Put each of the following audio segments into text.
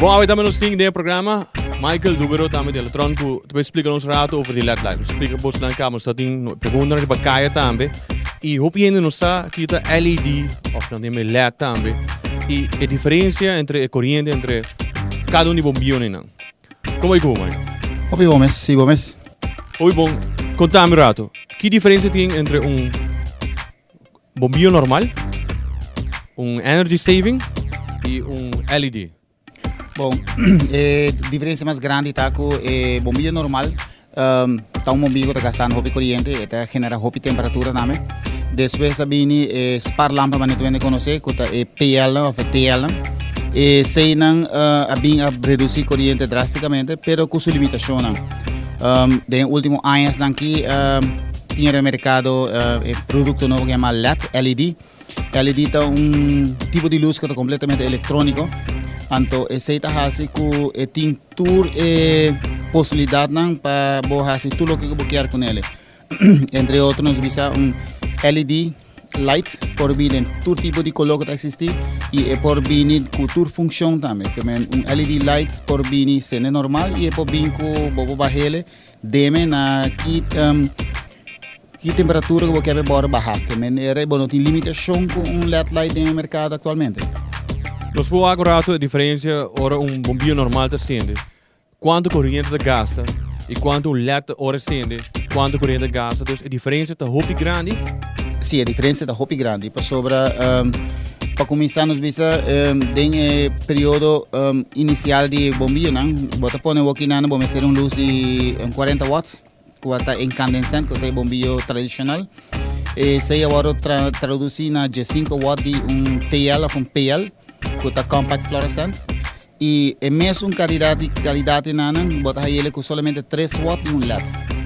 Bon, awe tambe nos tin den e programa Michael Dubero tambe di Eletron ku ta bai splika nos rato over di LED light. Nos splika bos nan kaba, nos ta tin preguntanan riba kaya tambe. I hopi hende no sa ki ta LED of nan tin LED tambe. I e diferensia entre e koriente entre kada un di bombionenan. Komo i ku bo, Michael? Hopi bon mes, si bo mes. Hopi bon. Konta mi rato, ki diferensia tin entre un Bombio normal, un energy saving y un LED. Bon, e diferencia mas grandi ta cu e bombio normal um, ta un bombio cu ta gastando hopi coriente, e ta genera hopi temperatura tambe. Despues a bini e sparlampa manera tu conoce, cu ta e PL of e TL. E seinan uh, a bin a reduci coriente drasticamente, pero cu su limitacionnan. Um, den ultimo añas dan ki um, tin riba mercado e producto nobo cu yama led, LED. LED ta un tipo di luz cu ta completamente electronico. Anto esey ta haci cu e tin tur e posibilidadnan pa bo haci tur loke cu bo kier cu nele. Entre otro nos bisa un LED light por bini den tur tipo di color cu ta existi y e por bini cu tur funcion tambe. Ke men un LED light por bini sende normal y e por bin cu bo por bahele Deme na ki ki temperatura ku bo kebe bòrda baha. Ke manera bo no tin limitashon ku un led light den e merkado aktualmente. Nos por wak un rato e diferensia ora un bombio normal ta sende, kuantu koriente ta gasta i kuantu un led ora e sende, kuantu koriente ta gasta. Dus e diferensia ta hopi grandi. Si, e diferensia ta hopi grandi pasobra Pa kuminsá nos bisa den e periodo inisial di bombionan bo ta pone wokinan bo mester un lus di un 40 watts ku a ta incandescent ku ta e bombio tradishonal. Esei a wòrdu tradusí na 15 watt di un TL òf un PL ku ta compact fluorescent i e mesun kalidat di kalidat di nan bo ta hay'el ku solamente 3 watt di un led.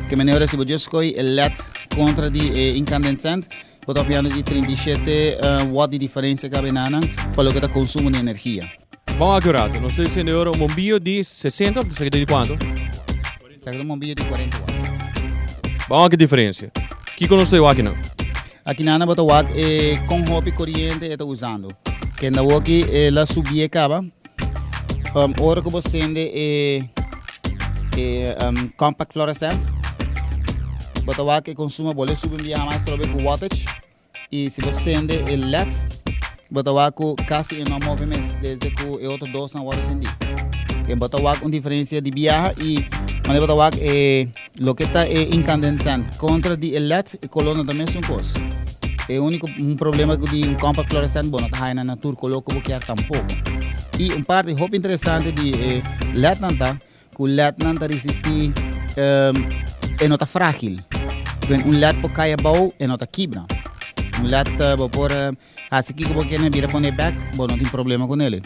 Ke manera si bo djis kohe e led kontra di e incandescent Bo ta papiando di 37 watt di diferencia cabe nanan pa loke ta consumo di energia. Bon acurado. Nos ta diciendo ora un bombillo di 60 of esaki ta di cuanto? Esaki ta un bombillo di 40 watt. Bon aki diferencia. Kico nos ta wak akinan? Akinan bo ta wak e con hopi coriente e ta usando. Kenda woki e la subie caba. Ora cu bo sende e e compact fluorescent bo ta wak e consumo a bolbe subi un biaha mas trobe cu wattage y si bo sende e led bo ta wak cu casi e no move mes desde cu e otro dos nan worde sendi. E bo ta wak un diferencia di biaha y manera bo ta wak e Loke ta e incandescent contra di e led, e color no ta mesun cos. E unico un problema cu di un compact fluorescent bo no ta haya na tur color cu bo kier tampoco. Y un parti hopi interesante di e lednan ta cu lednan ta resisti e no ta fragil. Un led por cay abao e no ta kibra. Un led bo por Hasi kiko bo kene bira pone bek, bo no tin problema ku nele.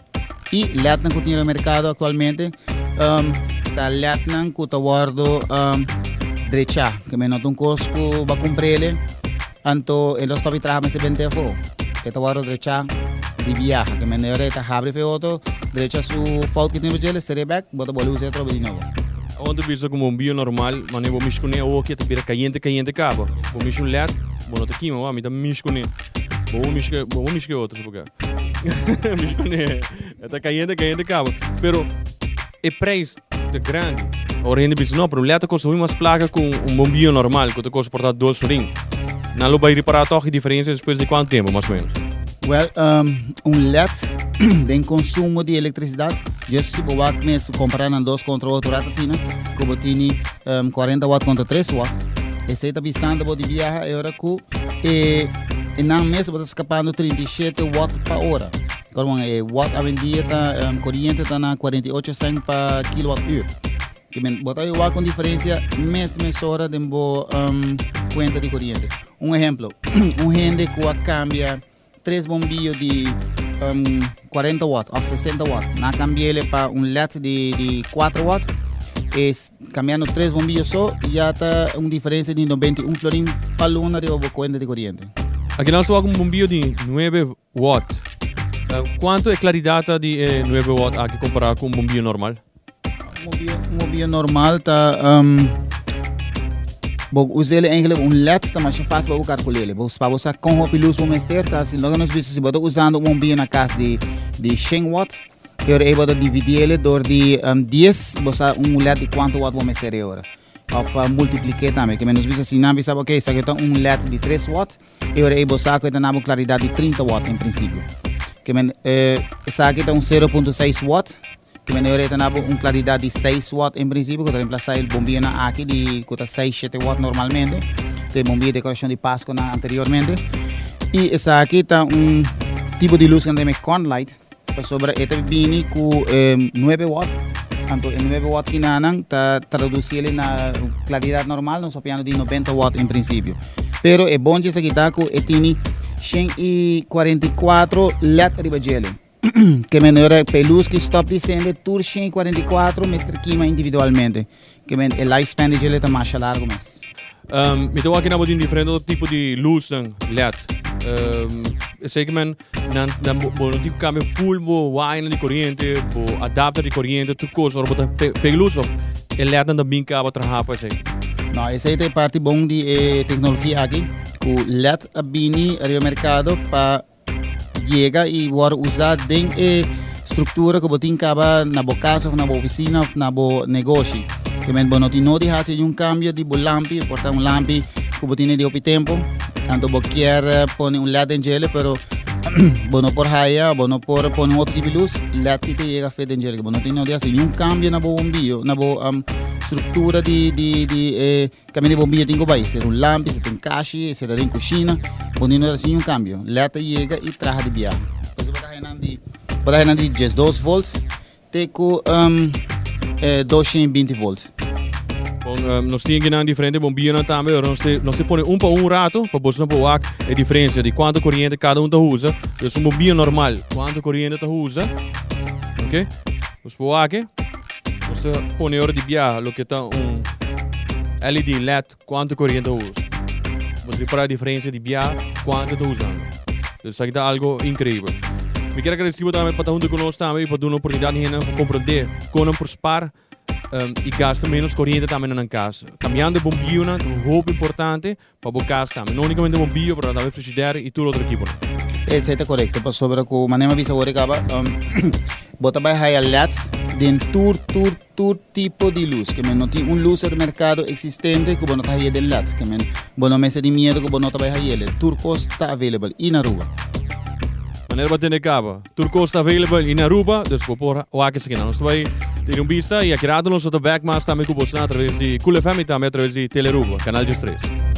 I lednan ku tin riba merkado aktualmente um, ta lednan ku ta wòrdu um, drechá. Ke men no ta un kos ku bo a kumprele, anto e lo stòp di traha mester bent'é afó. E ta wòrdu drechá di biaha. Ke men ora e ta habri fe oto, drecha su fout ku tin riba djele, ser'é bek, bo ta bolbe us'é atrobe di nobo. Awor ta bisa como un bio normal, mane bo mishi kuné awor ke ta bira kayente kayente kaba. Bo mishi un led, bo no ta kima, wou, mi ta mishi kuné. Bo mishi ke, bo mishi ke otro porque. Mishi kuné. E ta kayente kayente kaba. Pero e prijs ta grandi. Ora hende bisa no, pero un led ta kosta hopi mas plaka ku un bombio normal ku ta kosta por ta dos florin. Nan lo bai ripará tòg e diferensia despues di kuantu tempu mas o menos? Well, um, un led den consumo di electricidad, just si bo wak mes compara nan dos contra otro rato asina, cu bo tini um, 40 watt contra 3 watt. Esey ta bisando bo di biaha e ora cu e, e nan mes bo ta scapando 37 watt pa ora. Korman, e watt awendia ta um, corriente ta na 48 cent pa kilowatt uur. Ke men, bo ta wak un diferencia mes mes ora den bo um, cuenta di corriente. Un ehemplo, un hende cu a cambia tres bombillo di um, 40 watt of 60 watt, na cambiele pa un LED di, di 4 watt, es cambiando tres bombillo so, ya ta un diferencia di 91 florin pa luna riba bo cuenta di corriente. Aki nos ta wak un bombillo di 9 watt. Cuanto e claridad ta di e 9 watt aki compara cu un bombillo normal? Un bombillo normal ta um, bo usele eigenlijk un led ta masha fácil pa bo calculele. Bo pa bo sa con hopi luz bo mester ta si loke nos bisa si bo ta usando un bombillo na cas di di 100 watt. E ora ei bo ta dividiele dor di 10, bo sa un led di kuantu watt bo mester e ora. Of multipliké tambe. Ke men nos bisa si nan bisa bo, ok, esaki ta un led di 3 watt, e ora ei bo sa ku e ta na bo klaridat di 30 watt en prinsipio. Ke men esaki ta un 0.6 watt. Ke men e ora ei ta na bo un klaridat di 6 watt en prinsipio, ku ta remplasá e bombianan aki di ku ta 6, 7 watt normalmente. Ta e bombia dekorashon di Paskonan anteriormente. I esaki ta un tipo di lus ku nan ta yama e corn light. Pasobra e ta bini ku nuebe watt, anto e nuebe watt kinanan ta tradusi el na klaridat normal, nos papiando di 90 watt en prinsipio. Pero e bon dje esaki ta ku e tini 144 led riba djele. Ke manera pa e lus ki stop di sende tur 144 mester kima individualmente. Ke men e lifespan di djele ta masha largo mes. Mi ta wak bo tin diferente otro tipo di lusnan led. Esei ke men nan nan bo no tin ku kambia full bo wire di koriente, bo adapter di koriente, tur kos ora bo ta pega lus of e lednan ta bin kaba traha pa esei. No, esei ta e parti bon di e teknologia aki, ku led a bini riba merkado pa yega y worde usa den e structura cu bo tin caba na bo casa of na bo oficina of na bo negoshi. Ke men bo no tin nodi haci un cambio di bo lampi, por ta un lampi cu bo tene di hopi tempo, anto bo kier eh, pone un led den djele, pero bo no por haya, bo no por pone un otro tipo di luz, led si te yega fit den djele. Bo no tin nodi haci un cambio na bo bombillo, na bo um, structura di, di, di eh, Kaminda e bombilla tin ku bai, ser un lampi, ser un kashi, ser den kushina, bo no ta hasi un kambio. Lèt ta yega i traha di biaha. Pasobra bo ta haña nan di, bo ta haña nan di 12 volt te ku 220 volt. Bon, nos tin akinan diferente bombillanan tambe, pero nos te, nos te pone un pa un rato pa boso por wak e diferencia di cuanto corriente cada un ta usa. Dus un bombilla normal, cuanto corriente ta usa. Ok, nos por wak. Nos ta pone ora di biaha loke ta un LED led kuantu koriente ta usa. Bo ta ripara diferensia di biaha kuantu ta usando. Dus esaki ta algo inkreibel. Mi kier agradeci bo tambe pa ta huntu ku nos tambe i pa duna oportunidat di hendenan pa komprende kon nan por spar i gasta menos koriente tambe na nan kas. Kambiando e bombionan ta hopi importante Pa bo kas tambe. No unicamente bombillo, pero tambe frigidaire y tur otro equiponan. Esei ta korekto, pasobra ku manera mi a bisa wor kaba, bo ta bai haya leds den tur tur tur tipo di lus. Ke men no tin un lus riba merkado eksistente ku bo no ta haya den leds. Ke men bo no mester tin miedu ku bo no ta bai hay'el. Tur kos ta available i na Aruba. Manera bo a tende kaba, tur kos ta available i na Aruba, dus bo por wak esakinan. Nos ta bai tene un bista i aki rato nos lo ta bek mas tambe ku bosnan atraves di Cool FM i tambe atraves di Telearuba, kanal 13.